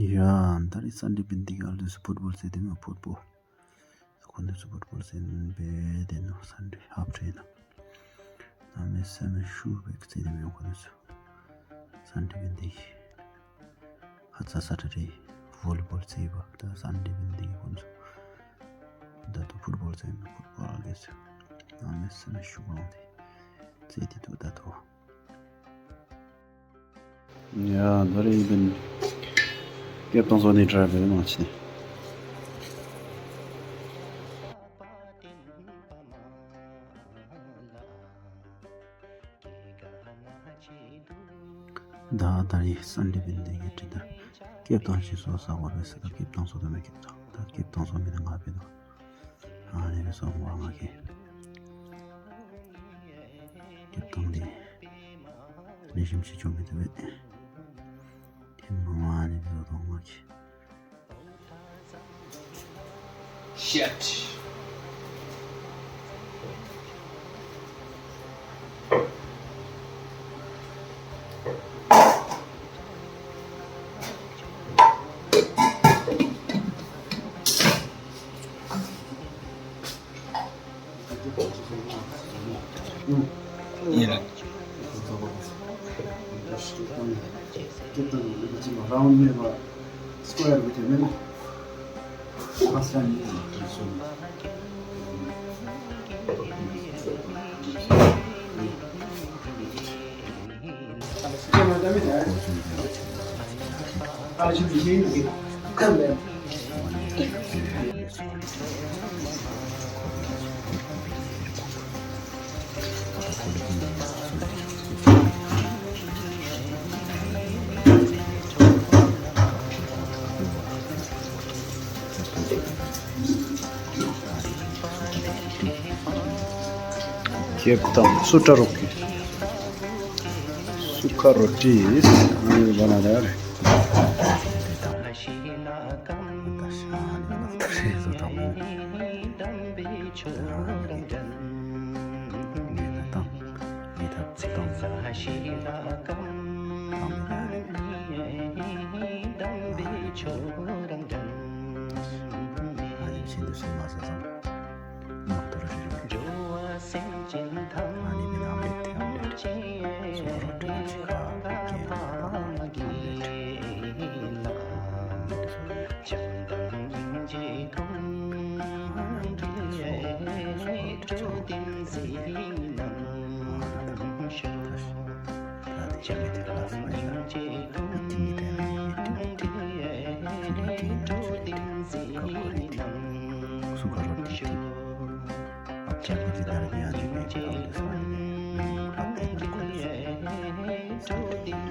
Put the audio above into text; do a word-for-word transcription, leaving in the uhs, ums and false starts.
ཡ། ད་རེས་སན་ཌེ་བན་དེ་གི་ཨ་ལུ་སི་ཕུཊ་བོལ་རྩེ་དེ་མོ་ཕུཊ་བོལ། ཁོ་ཚོ་ཕུཊ་བོལ་རྩེ་ནི་བེ་དེ་ནོ་སན་ཌེ་ཧབ་ཁྲེ་ན། ན་མེ་སེ་མེ་ཤུ་བེ་རྩེ་དེ་མོ་ཁོ་ཚོ། སན་ཌེ་བན་དེ་གི། ཧ་ཙ་སེ་ཊར་ཌེ་ཝོ་ལི་བོལ་རྩེ་བ་ད་སན་ཌེ་བན་དེ་གི་ཁོ་ཚོ། ད་དུ་ཕུཊ་བོལ་རྩེ་ནི་ཕུཊ་བོལ་ཨ་གེ་སི། ན་མེ་སེ་མེ་ཤུ་གོང་དེ། རྩེ་དེ་དུ་ད་དུ། ཡ། ད་རེས་ཡིན་པིན། སྐྱེབ་ཏང་སོ་ནས་ཏྲའི་བེ་ནང་ཕྱིན། ད་ད་རེས་སན་ཌེ་བན་དེ་གི་ཁྲིད་ད། སྐྱེབ་ཏང་ཕྱིན་སོ་ས་བར་བས་ད་སྐྱེབ་ཏང་སོ་དུ་མེ་སྐྱེབ་ཏང་ད་སྐྱེབ་ཏང་སོ་མེ་ད་ང་བེ་དོ། ཨ་ནི་རེ་སོང་བ་ང་གི། སྐྱེབ་ཏང་དེ། རེ་ཞིམ་ཞིག་བྱུང་མེད་དེ་བས། ཁྱེད་མ་ང་ནི་བཟོ་དང་ང་གི། Shit. སྐྱེབ་ཏང་སུ་ཏྲ་རོ་ཀི། སུ་ཁ་རོ་ཏི། ཨ་ནི་བ་ན་ད་རེ། ཨ་ནི་ཤིན་ཏུ་སུ་མ་ཟ་ཙང་། ནག་ཏུ་རུ་རི་རི། ཨ་ནི་མི་ལ་ཨམ་ལེ་ཏི་ཨམ་ལེ་ཏི། སུ་རོ་ཏི་ན་ཅི་ཁ་ཀེ་ཨམ་ལེ་ཏི། ཨམ་ལེ་ཏི་སུ་རོ་ཏི།